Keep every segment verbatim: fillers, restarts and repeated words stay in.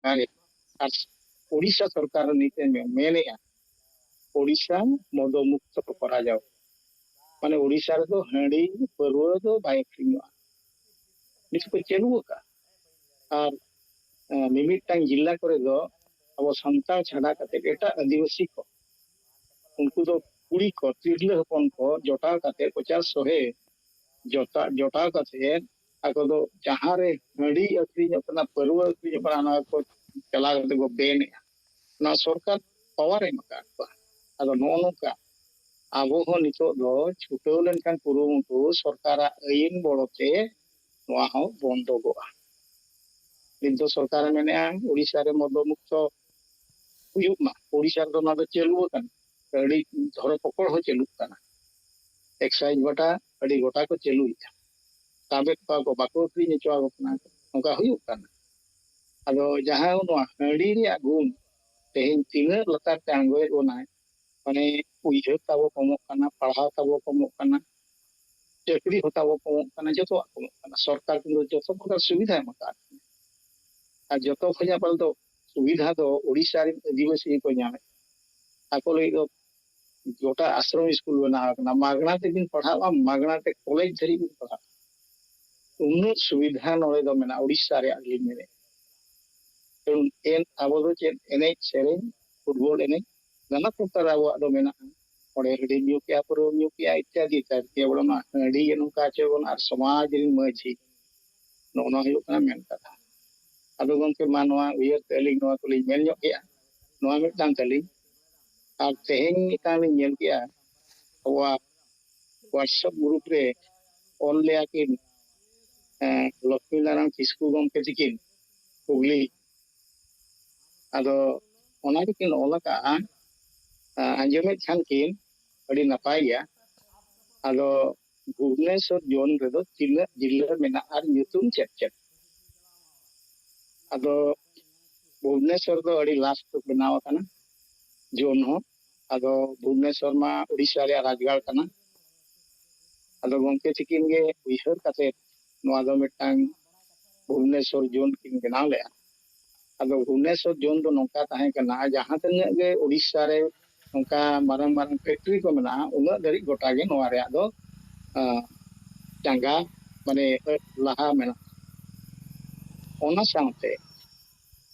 ᱟᱨ ᱳᱰᱤᱥᱟ ᱥᱚᱨᱠᱟᱨ ᱱᱤᱛ ᱮ ᱢᱮ- ᱢᱮᱱᱮᱜᱼᱟ, ᱳᱰᱤᱥᱟ ᱢᱚᱫᱚ ᱢᱩᱠᱛᱚ ᱠᱚᱨᱟ ᱡᱟᱣ᱾ ᱢᱟᱱᱮ ᱳᱰᱤᱥᱟ ᱨᱮᱫᱚ ᱦᱟᱺᱰᱤ ᱯᱟᱹᱨᱣᱟᱹ ᱫᱚ ᱵᱟᱭ ᱟᱹᱠᱷᱨᱤᱧᱚᱜᱼᱟ, ᱱᱤᱛ ᱠᱚ ᱪᱟᱹᱞᱩ ᱟᱠᱟᱫᱼᱟ᱾ ᱟᱨ ᱮᱸ, ᱢᱤᱢᱤᱫᱴᱟᱝ ᱡᱤᱞᱟ ᱠᱚᱨᱮ ᱫᱚ ᱟᱵᱚ ᱥᱟᱱᱛᱟᱲ ᱪᱷᱟᱰᱟ ᱠᱟᱛᱮ ᱮᱴᱟᱜ ᱟᱹᱫᱤᱵᱟᱹᱥᱤ ᱠᱚ, ᱩᱱᱠᱩ ᱫᱚ ᱠᱩᱲᱤ ᱠᱚ, ᱛᱤᱨᱞᱟᱹ ᱦᱚᱯᱚᱱ ᱠᱚ ᱡᱚᱴᱟᱣ ᱠᱟᱛᱮ ᱯᱚᱪᱟᱥ ᱥᱚᱦᱮ ᱡᱚᱴᱟ-, ᱡᱚᱴᱟᱣ ᱠᱟᱛᱮ ᱟᱠᱚ ᱫᱚ ᱡᱟᱦᱟᱸ ᱨᱮ ᱦᱟᱺᱰᱤ ᱟᱹᱠᱷᱨᱤᱧᱚᱜ ᱠᱟᱱᱟ, ᱯᱟᱹᱨᱣᱟᱹ ᱟᱹᱠᱷᱨᱤᱧᱚᱜ ᱠᱟᱱᱟ, ᱚᱱᱟ ᱠᱚ ᱪᱟᱞᱟᱣ ᱠᱟᱛᱮ ᱠᱚ ᱵᱮᱱ ᱮᱜᱼᱟ᱾ ᱚᱱᱟ ᱥᱚᱨᱠᱟᱨ ᱯᱟᱣᱟᱨ ᱮ ᱮᱢ ᱟᱠᱟᱫ ᱠᱚᱣᱟ᱾ ᱟᱫᱚ ᱱᱚᱜᱼᱚ ᱱᱚᱝᱠᱟ ᱟᱵᱚ ᱦᱚᱸ ᱱᱤᱛᱚᱜ ᱫᱚ ᱪᱷᱩᱴᱟᱹᱣ ᱞᱮᱱᱠᱷᱟᱱ ᱠᱩᱨᱩᱢᱩᱴᱩ ᱥᱚᱨᱠᱟᱨᱟᱜ ᱟᱹᱭᱤᱱ ᱵᱚᱲᱚᱛᱮ ᱱᱚᱣᱟ ᱦᱚᱸ ᱵᱚᱱᱫᱚᱜᱚᱜᱼᱟ᱾ ᱱᱤᱛ ᱫᱚ ᱥᱚᱨᱠᱟᱨᱮ ᱢᱮᱱᱮᱜᱼᱟ ᱳᱰᱤᱥᱟ ᱨᱮ ᱢᱚᱫᱚ ᱢᱩᱠᱛᱚ ᱦᱩᱭᱩᱜ ᱢᱟ᱾ ᱳᱰᱤᱥᱟ ᱨᱮᱫᱚ ᱱᱚᱣᱟ ᱫᱚ ᱪᱟᱹᱞᱩ ᱟᱠᱟᱱᱟ, ᱟᱹᱰᱤ ᱫᱷᱚᱨᱚ ᱯᱚᱠᱚᱲ ᱦᱚᱸ ᱪᱟᱹᱞᱩᱜ ᱠᱟᱱᱟ᱾ ᱮᱠᱥᱟᱭᱤᱡ ᱵᱟᱴᱟ ᱟᱹᱰᱤ ᱜᱚᱴᱟ ᱠᱚ ᱪᱟᱹᱞᱩᱭᱮᱫᱼᱟ, ᱥᱟᱵᱮᱫ ᱠᱚᱣᱟ ᱠᱚ, ᱵᱟᱠᱚ ᱟᱹᱠᱷᱨᱤᱧ ᱦᱚᱪᱚ ᱟᱠᱚ ᱠᱟᱱᱟ, ᱱᱚᱝᱠᱟ ᱦᱩᱭᱩᱜ ᱠᱟᱱᱟ᱾ ᱟᱫᱚ ᱡᱟᱦᱟᱸ ᱱᱚᱣᱟ ᱦᱟᱺᱰᱤ ᱨᱮᱭᱟᱜ ᱜᱩᱱ ᱛᱮᱦᱮᱧ ᱛᱤᱱᱟᱹᱜ ᱞᱟᱛᱟᱨ ᱛᱮ ᱟᱬᱜᱚᱭᱮᱫ ᱵᱚᱱᱟᱭ, ᱢᱟᱱᱮ ᱩᱭᱦᱟᱹᱨ ᱛᱟᱵᱚ ᱠᱚᱢᱚᱜ ᱠᱟᱱᱟ, ᱯᱟᱲᱦᱟᱣ ᱛᱟᱵᱚ ᱠᱚᱢᱚᱜ ᱠᱟᱱᱟ, ᱪᱟᱹᱠᱨᱤ ᱦᱚᱸ ᱛᱟᱵᱚ ᱠᱚᱢᱚᱜ ᱠᱟᱱᱟ, ᱡᱚᱛᱚᱣᱟᱜ ᱠᱚᱢᱚᱜ ᱠᱟᱱᱟ᱾ ᱥᱚᱨᱠᱟᱨ ᱠᱤᱱᱛᱩ ᱡᱚᱛᱚ ᱯᱨᱚᱠᱟᱨ ᱥᱩᱵᱤᱫᱷᱟ ᱮᱢ ᱟᱠᱟᱫ ᱵᱚᱱᱟ᱾ ᱟᱨ ᱡᱚᱛᱚ ᱠᱷᱚᱱᱟᱜ ᱵᱟᱝ ᱫᱚ ᱥᱩᱵᱤᱫᱷᱟ ᱫᱚ ᱳᱰᱤᱥᱟ ᱨᱮᱱ ᱟᱹᱫᱤᱵᱟᱹᱥᱤ ᱜᱮᱠᱚ ᱧᱟᱢᱮᱫ᱾ ᱟᱠᱚ ᱞᱟᱹᱜᱤᱫ ᱫᱚ ᱜᱚᱴᱟ ᱟᱥᱨᱚᱢ ᱥᱠᱩᱞ ᱵᱮᱱᱟᱣ ᱟᱠᱟᱱᱟ, ᱢᱟᱜᱽᱱᱟ ᱛᱮᱵᱤᱱ ᱯᱟᱲᱦᱟᱜᱼᱟ, ᱢᱟᱜᱽᱱᱟ ᱛᱮ ᱠᱚᱞᱮᱡᱽ ᱫᱷᱟᱹᱨᱤᱡ ᱵᱤᱱ ᱯᱟᱲᱦᱟᱜᱼᱟ᱾ ᱩᱱᱟᱹᱜ ᱥᱩᱵᱤᱫᱷᱟ ᱱᱚᱰᱮ ᱫᱚ ᱢᱮᱱᱟᱜᱼᱟ ᱳᱰᱤᱥᱟ ᱨᱮᱭᱟᱜ ᱞᱤᱧ ᱢᱮᱱᱮᱫ᱾ ᱠᱟᱨᱚᱱ ᱮᱱ-, ᱟᱵᱚ ᱫᱚ ᱪᱮᱫ ᱮᱱᱮᱡ ᱥᱮᱨᱮᱧ, ᱯᱷᱩᱴᱵᱚᱞ ᱮᱱᱮᱡ, ᱱᱟᱱᱟ ᱯᱨᱚᱠᱟᱨ ᱟᱵᱚᱣᱟᱜ ᱫᱚ ᱢᱮᱱᱟᱜᱼᱟ᱾ ᱚᱸᱰᱮ ᱦᱟᱺᱰᱤ ᱧᱩ ᱠᱮᱜᱼᱟ, ᱯᱟᱹᱣᱨᱟᱹ ᱧᱩ ᱠᱮᱜᱼᱟ ᱤᱛᱛᱟᱫᱤ ᱤᱛᱛᱟᱫᱤ᱾ ᱟᱵᱚ ᱚᱱᱟ ᱦᱟᱺᱰᱤ ᱜᱮ ᱱᱚᱝᱠᱟ ᱦᱚᱪᱚ ᱵᱚᱱ ᱟᱨ ᱥᱚᱢᱟᱡᱽ ᱨᱮᱱ ᱢᱟᱹᱡᱷᱤ, ᱱᱚᱜᱼᱚ ᱱᱚᱣᱟ ᱦᱩᱭᱩᱜ ᱠᱟᱱᱟ ᱢᱮᱱ ᱠᱟᱛᱷᱟ᱾ ᱟᱫᱚ ᱜᱚᱢᱠᱮ, ᱢᱟ ᱱᱚᱣᱟ ᱩᱭᱦᱟᱹᱨ ᱛᱮ ᱟᱹᱞᱤᱧ ᱱᱚᱣᱟ ᱠᱚᱞᱤᱧ ᱢᱮᱱ ᱧᱚᱜ ᱠᱮᱜᱼᱟ᱾ ᱱᱚᱣᱟ ᱢᱤᱫᱴᱟᱝ ᱛᱟᱹᱞᱤᱧ᱾ ᱟᱨ ᱛᱮᱦᱮᱧ ᱢᱤᱫᱴᱟᱝ ᱞᱤᱧ ᱧᱮᱞ ᱠᱮᱜᱼᱟ, ᱟᱵᱚᱣᱟᱜ WhatsApp ᱜᱨᱩᱯ ᱨᱮ ᱚᱞ ᱞᱮᱜᱼᱟ ᱠᱤᱱ, ᱮᱸ, ᱞᱚᱠᱥᱢᱤ ᱱᱟᱨᱟᱭᱚᱱ ᱠᱤᱥᱠᱩ ᱜᱚᱢᱠᱮ ᱛᱤᱠᱤᱱ ᱦᱩᱜᱽᱞᱤ᱾ ᱟᱫᱚ ᱚᱱᱟ ᱜᱮᱠᱤᱱ ᱚᱞ ᱟᱠᱟᱜᱼᱟ, ᱮᱸ, ᱟᱸᱡᱚᱢᱮᱫ ᱠᱷᱟᱱ ᱠᱤᱱ ᱟᱹᱰᱤ ᱱᱟᱯᱟᱭ ᱜᱮᱭᱟ᱾ ᱟᱫᱚ ᱵᱷᱩᱵᱽᱱᱮᱥᱚᱨ ᱡᱳᱱ ᱨᱮᱫᱚ ᱛᱤᱱᱟᱹᱜ ᱡᱤᱞᱟᱹ ᱢᱮᱱᱟᱜᱼᱟ ᱟᱨ ᱧᱩᱛᱩᱢ ᱪᱮᱫ ᱪᱮᱫ? ᱟᱫᱚ ᱵᱷᱩᱵᱽᱱᱮᱥᱚᱨ ᱫᱚ ᱟᱹᱰᱤ ᱞᱟᱥᱴ ᱨᱮ ᱵᱮᱱᱟᱣ ᱟᱠᱟᱱᱟ ᱡᱳᱱ ᱦᱚᱸ᱾ ᱟᱫᱚ ᱵᱷᱩᱵᱽᱱᱮᱥᱚᱨ ᱢᱟ ᱳᱰᱤᱥᱟ ᱨᱮᱭᱟᱜ ᱨᱟᱡᱽᱜᱟᱲ ᱠᱟᱱᱟ᱾ ᱟᱫᱚ ᱜᱚᱢᱠᱮ ᱛᱤᱠᱤᱱ ᱜᱮ ᱩᱭᱦᱟᱹᱨ ᱠᱟᱛᱮ ᱱᱚᱣᱟ ᱫᱚ ᱢᱤᱫᱴᱟᱝ ᱵᱷᱩᱵᱽᱱᱮᱥᱚᱨ ᱡᱳᱱ ᱠᱤᱱ ᱵᱮᱱᱟᱣ ᱞᱮᱜᱼᱟ᱾ ᱟᱫᱚ ᱵᱷᱩᱵᱽᱱᱮᱥᱚᱨ ᱡᱳᱱ ᱫᱚ ᱱᱚᱝᱠᱟ ᱛᱟᱦᱮᱸ ᱠᱟᱱᱟ, ᱡᱟᱦᱟᱸ ᱛᱤᱱᱟᱹᱜ ᱜᱮ ᱩᱲᱤᱥᱥᱟ ᱨᱮ ᱱᱚᱝᱠᱟ ᱢᱟᱨᱟᱝ ᱢᱟᱨᱟᱝ ᱯᱷᱮᱠᱴᱨᱤ ᱠᱚ ᱢᱮᱱᱟᱜᱼᱟ, ᱩᱱᱟᱹᱜ ᱫᱷᱟᱹᱨᱤᱡ ᱜᱚᱴᱟ ᱜᱮ ᱱᱚᱣᱟ ᱨᱮᱭᱟᱜ ᱫᱚ, ᱟᱸ, ᱪᱟᱸᱜᱟ, ᱢᱟᱱᱮ, ᱞᱟᱦᱟ ᱢᱮᱱᱟᱜᱼᱟ᱾ ᱚᱱᱟ ᱥᱟᱶᱛᱮ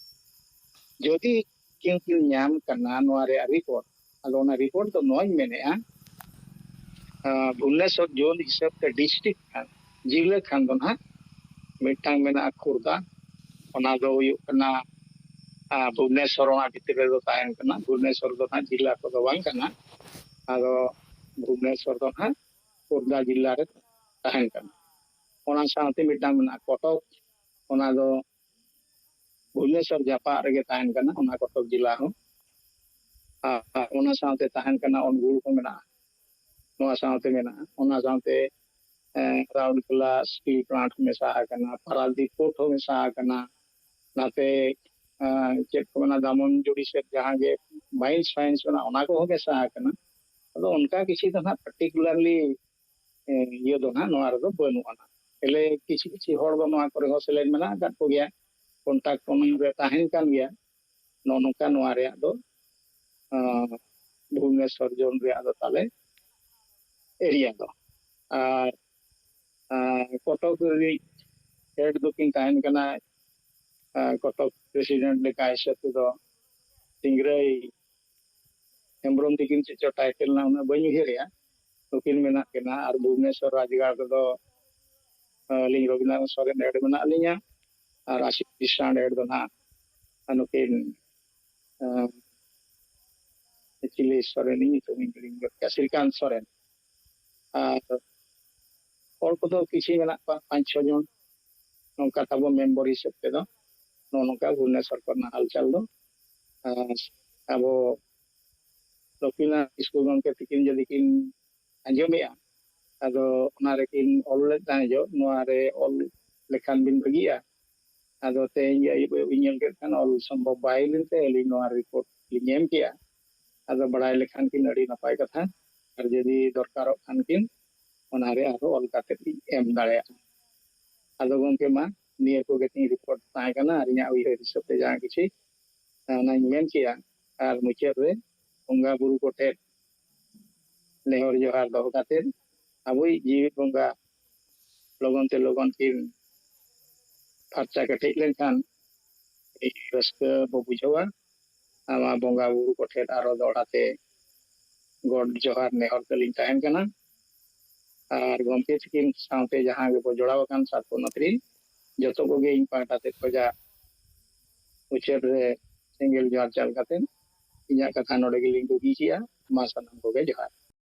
ᱡᱩᱫᱤ ᱠᱤᱱ ᱠᱤᱱ ᱧᱟᱢ ᱠᱟᱱᱟ ᱱᱚᱣᱟ ᱨᱮᱭᱟᱜ ᱨᱤᱯᱳᱨᱴ, ᱟᱫᱚ ᱚᱱᱟ ᱨᱤᱯᱳᱨᱴ ᱫᱚ ᱱᱚᱣᱟᱧ ᱢᱮᱱᱮᱫᱼᱟ, ᱟᱸ, ᱵᱷᱩᱵᱽᱱᱮᱥᱚᱨ ᱡᱳᱱ ᱦᱤᱥᱟᱹᱵ ᱛᱮ ᱰᱤᱥᱴᱨᱤᱠᱴ ᱠᱷᱟᱱ, ᱡᱤᱞᱟᱹ ᱠᱷᱟᱱ ᱫᱚ ᱱᱟᱦᱟᱜ ᱢᱤᱫᱴᱟᱝ ᱢᱮᱱᱟᱜᱼᱟ ᱠᱷᱩᱨᱫᱟ, ᱚᱱᱟ ᱫᱚ ᱦᱩᱭᱩᱜ ᱠᱟᱱᱟ, ᱟᱸ, ᱵᱷᱩᱵᱽᱱᱮᱥᱚᱨ ᱚᱱᱟ ᱵᱷᱤᱛᱤᱨ ᱨᱮᱫᱚ ᱛᱟᱦᱮᱱ ᱠᱟᱱᱟ᱾ ᱵᱷᱩᱵᱽᱱᱮᱥᱚᱨ ᱫᱚ ᱱᱟᱦᱟᱜ ᱡᱤᱞᱟ ᱠᱚᱫᱚ ᱵᱟᱝ ᱠᱟᱱᱟ, ᱟᱫᱚ ᱵᱷᱩᱵᱽᱱᱮᱥᱚᱨ ᱫᱚ ᱱᱟᱦᱟᱜ ᱠᱷᱩᱨᱫᱟ ᱡᱤᱞᱟ ᱨᱮ ᱛᱟᱦᱮᱱ ᱠᱟᱱᱟ᱾ ᱚᱱᱟ ᱥᱟᱶᱛᱮ ᱢᱤᱫᱴᱟᱝ ᱢᱮᱱᱟᱜᱼᱟ ᱠᱚᱴᱚᱠ, ᱚᱱᱟ ᱫᱚ ᱵᱷᱩᱵᱽᱱᱮᱥᱚᱨ ᱡᱟᱯᱟᱜ ᱨᱮᱜᱮ ᱛᱟᱦᱮᱱ ᱠᱟᱱᱟ, ᱚᱱᱟ ᱠᱚᱴᱚᱠ ᱡᱤᱞᱟ ᱦᱚᱸ᱾ ᱟᱨ ᱚᱱᱟ ᱥᱟᱶᱛᱮ ᱛᱟᱦᱮᱱ ᱠᱟᱱᱟ ᱚᱱᱜᱩᱲ ᱦᱚᱸ ᱢᱮᱱᱟᱜᱼᱟ, ᱱᱚᱣᱟ ᱥᱟᱶᱛᱮ ᱢᱮᱱᱟᱜᱼᱟ᱾ ᱚᱱᱟ ᱥᱟᱶᱛᱮ, ᱮᱸ, ᱨᱟᱩᱨᱠᱮᱞᱟ ᱥᱴᱤᱞ ᱯᱞᱟᱱᱴ ᱦᱚᱸ ᱢᱮᱥᱟ ᱟᱠᱟᱱᱟ, ᱯᱟᱨᱟᱫᱤᱯ ᱯᱳᱨᱴ ᱦᱚᱸ ᱢᱮᱥᱟ ᱟᱠᱟᱱᱟ, ᱱᱟᱛᱮ, ᱮᱸ, ᱪᱮᱫ ᱠᱚ ᱢᱮᱱᱟ, ᱫᱟᱢᱚᱱ ᱡᱩᱲᱤ ᱥᱮᱫ ᱡᱟᱦᱟᱸ ᱜᱮ ᱢᱟᱭᱤᱱᱥ ᱯᱷᱟᱭᱤᱱᱥ ᱢᱮᱱᱟᱜᱼᱟ, ᱚᱱᱟ ᱠᱚᱦᱚᱸ ᱢᱮᱥᱟ ᱟᱠᱟᱱᱟ᱾ ᱟᱫᱚ ᱚᱱᱠᱟ ᱠᱤᱪᱷᱩ ᱫᱚ ᱱᱟᱦᱟᱜ ᱯᱟᱨᱴᱤᱠᱩᱞᱟᱨᱞᱤ, ᱮᱸ, ᱤᱭᱟᱹ ᱫᱚ ᱱᱟᱦᱟᱜ ᱱᱚᱣᱟ ᱨᱮᱫᱚ ᱵᱟᱹᱱᱩᱜ ᱟᱱᱟ᱾ ᱮᱞᱮ ᱠᱤᱪᱷᱩ ᱠᱤᱪᱷᱩ ᱦᱚᱲ ᱫᱚ ᱱᱚᱣᱟ ᱠᱚᱨᱮ ᱦᱚᱸ ᱥᱮᱞᱮᱫ ᱢᱮᱱᱟᱜ ᱟᱠᱟᱫ ᱠᱚᱜᱮᱭᱟ, ᱠᱚᱱᱴᱟᱠᱴ ᱚᱱᱟ ᱨᱮ ᱛᱟᱦᱮᱱ ᱠᱟᱱ ᱜᱮᱭᱟ᱾ ᱱᱚᱜᱼᱚ ᱱᱚᱝᱠᱟ ᱱᱚᱣᱟ ᱨᱮᱭᱟᱜ ᱫᱚ, ᱟᱸ, ᱵᱷᱩᱵᱽᱱᱮᱥᱚᱨ ᱡᱳᱱ ᱨᱮᱭᱟᱜ ᱫᱚ ᱛᱟᱞᱮ ᱮᱨᱤᱭᱟ ᱫᱚ᱾ ᱟᱨ, ᱟᱸ, ᱠᱚᱴᱚᱠ ᱨᱤᱱᱤᱡ ᱦᱮᱰ ᱫᱚᱠᱤᱱ ᱛᱟᱦᱮᱱ ᱠᱟᱱᱟ, ᱟᱸ, ᱠᱚᱴᱚᱠ ᱯᱨᱮᱥᱤᱰᱮᱱᱴ ᱞᱮᱠᱟ ᱦᱤᱥᱟᱹᱵ ᱛᱮᱫᱚ ᱥᱤᱝᱨᱟᱹᱭ ᱦᱮᱢᱵᱨᱚᱢ ᱛᱤᱠᱤᱱ ᱪᱮᱫ ᱪᱚ ᱴᱟᱭᱴᱮᱞ ᱨᱮᱱᱟᱜ ᱩᱱᱟᱹᱜ ᱵᱟᱹᱧ ᱩᱭᱦᱟᱹᱨᱮᱜᱼᱟ᱾ ᱱᱩᱠᱤᱱ ᱢᱮᱱᱟᱜ ᱠᱤᱱᱟ᱾ ᱟᱨ ᱵᱷᱩᱵᱽᱱᱮᱥᱚᱨ ᱨᱟᱡᱽᱜᱟᱲ ᱨᱮᱫᱚ, ᱟᱹᱞᱤᱧ ᱨᱚᱵᱤᱱᱫᱨᱚᱱᱟᱛᱷ ᱥᱚᱨᱮᱱ ᱦᱮᱰ ᱢᱮᱱᱟᱜ ᱞᱤᱧᱟ, ᱟᱨ ᱟᱥᱤᱥᱴᱮᱱᱴ ᱦᱮᱰ ᱫᱚ ᱱᱟᱦᱟᱜ ᱱᱩᱠᱤᱱ, ᱟᱸ, ᱪᱤᱞᱤ ᱥᱚᱨᱮᱱ, ᱤᱧ ᱧᱩᱛᱩᱢ ᱤᱧ ᱦᱤᱲᱤᱧ ᱜᱚᱫ ᱠᱮᱜᱼᱟ, ᱥᱨᱤᱠᱟᱱᱛ ᱥᱚᱨᱮᱱ᱾ ᱟᱨ ᱦᱚᱲ ᱠᱚᱫᱚ ᱠᱤᱪᱷᱩ ᱢᱮᱱᱟᱜ ᱠᱚᱣᱟ, ᱯᱟᱸᱪ ᱪᱷᱚ ᱡᱚᱱ᱾ ᱱᱚᱝᱠᱟ ᱛᱟᱵᱚ ᱢᱮᱢᱵᱚᱨ ᱦᱤᱥᱟᱹᱵ ᱛᱮᱫᱚ ᱱᱚᱜᱼᱚ ᱱᱚᱝᱠᱟ ᱵᱷᱩᱵᱽᱱᱮᱥᱚᱨ ᱠᱚᱨᱮᱱᱟᱜ ᱦᱟᱞᱪᱟᱞ ᱫᱚ᱾ ᱟᱨ ᱟᱵᱚ ᱞᱚᱠᱠᱷᱤᱱᱟᱛᱷ ᱠᱤᱥᱠᱩ ᱜᱚᱢᱠᱮ ᱛᱤᱠᱤᱱ ᱡᱩᱫᱤ ᱠᱤᱱ ᱟᱸᱡᱚᱢᱮᱜᱼᱟ, ᱟᱫᱚ ᱚᱱᱟ ᱨᱮᱠᱤᱱ ᱚᱞ ᱞᱮᱫ ᱛᱟᱦᱮᱸ ᱡᱚᱜ, ᱱᱚᱣᱟ ᱨᱮ ᱚᱞ ᱞᱮᱠᱷᱟᱱ ᱵᱤᱱ ᱵᱷᱟᱹᱜᱤᱜᱼᱟ᱾ ᱟᱫᱚ ᱛᱮᱦᱮᱧ ᱜᱮ ᱟᱹᱭᱩᱵ ᱟᱹᱭᱩᱵ ᱤᱧ ᱧᱮᱞ ᱠᱮᱫ ᱠᱷᱟᱱ ᱚᱞ ᱥᱚᱢᱵᱷᱚᱵ ᱵᱟᱭ ᱦᱩᱭ ᱞᱮᱱᱛᱮ ᱟᱹᱞᱤᱧ ᱱᱚᱣᱟ ᱨᱤᱯᱳᱨᱴ ᱞᱤᱧ ᱮᱢ ᱠᱮᱜᱼᱟ᱾ ᱟᱫᱚ ᱵᱟᱲᱟᱭ ᱞᱮᱠᱷᱟᱱ ᱠᱤᱱ ᱟᱹᱰᱤ ᱱᱟᱯᱟᱭ ᱠᱟᱛᱷᱟ, ᱟᱨ ᱡᱩᱫᱤ ᱫᱚᱨᱠᱟᱨᱚᱜ ᱠᱷᱟᱱ ᱠᱤᱱ ᱚᱱᱟᱨᱮ ᱟᱨᱦᱚᱸ ᱚᱞ ᱠᱟᱛᱮ ᱞᱤᱧ ᱮᱢ ᱫᱟᱲᱮᱭᱟᱜᱼᱟ᱾ ᱟᱫᱚ ᱜᱚᱢᱠᱮ ᱢᱟ ᱱᱤᱭᱟᱹ ᱠᱚᱜᱮ ᱛᱤᱧ ᱨᱤᱯᱳᱨᱴ ᱛᱟᱦᱮᱸ ᱠᱟᱱᱟ ᱟᱨ ᱤᱧᱟᱹᱜ ᱩᱭᱦᱟᱹᱨ ᱦᱤᱥᱟᱹᱵ ᱛᱮ ᱡᱟᱦᱟᱸ ᱠᱤᱪᱷᱩ ᱚᱱᱟᱧ ᱢᱮᱱ ᱠᱮᱜᱼᱟ᱾ ᱟᱨ ᱢᱩᱪᱟᱹᱫ ᱨᱮ ᱵᱚᱸᱜᱟ ᱵᱩᱨᱩ ᱠᱚᱴᱷᱮᱱ ᱱᱮᱦᱚᱨ ᱡᱚᱦᱟᱨ ᱫᱚᱦᱚ ᱠᱟᱛᱮ ᱟᱵᱚᱭᱤᱡ ᱡᱤᱣᱤ ᱵᱚᱸᱜᱟ ᱞᱚᱜᱚᱱ ᱛᱮ ᱞᱚᱜᱚᱱ ᱠᱤᱱ ᱯᱷᱟᱨᱪᱟ ᱠᱮᱴᱮᱡ ᱞᱮᱱᱠᱷᱟᱱ ᱟᱹᱰᱤ ᱨᱟᱹᱥᱠᱟᱹ ᱵᱚ ᱵᱩᱡᱷᱟᱹᱣᱟ᱾ ᱟᱨ ᱱᱚᱣᱟ ᱵᱚᱸᱜᱟ ᱵᱩᱨᱩ ᱠᱚᱴᱷᱮᱱ ᱟᱨᱚ ᱫᱚᱦᱲᱟ ᱛᱮ ᱜᱚᱰ ᱡᱚᱦᱟᱨ ᱱᱮᱦᱚᱨ ᱛᱟᱹᱞᱤᱧ ᱛᱟᱦᱮᱱ ᱠᱟᱱᱟ᱾ ᱟᱨ ᱜᱚᱢᱠᱮ ᱛᱤᱠᱤᱱ ᱥᱟᱶᱛᱮ ᱡᱟᱦᱟᱸ ᱜᱮᱵᱚ ᱡᱚᱲᱟᱣ ᱟᱠᱟᱱ ᱥᱟᱛ ᱯᱚᱱᱚᱛ ᱨᱤᱱ ᱡᱚᱛᱚ ᱠᱚᱜᱮ ᱤᱧ ᱯᱟᱦᱴᱟ ᱥᱮᱫ ᱠᱷᱚᱱᱟᱜ ᱢᱩᱪᱟᱹᱫ ᱨᱮ ᱥᱮᱸᱜᱮᱞ ᱡᱚᱦᱟᱨ ᱪᱟᱞ ᱠᱟᱛᱮ ᱤᱧᱟᱹᱜ ᱠᱟᱛᱷᱟ ᱱᱚᱰᱮ ᱜᱮᱞᱤᱧ ᱵᱩᱜᱤ ᱠᱮᱜᱼᱟ᱾ ᱢᱟ ᱥᱟᱱᱟᱢ ᱠᱚᱜᱮ ᱡᱚᱦᱟᱨ᱾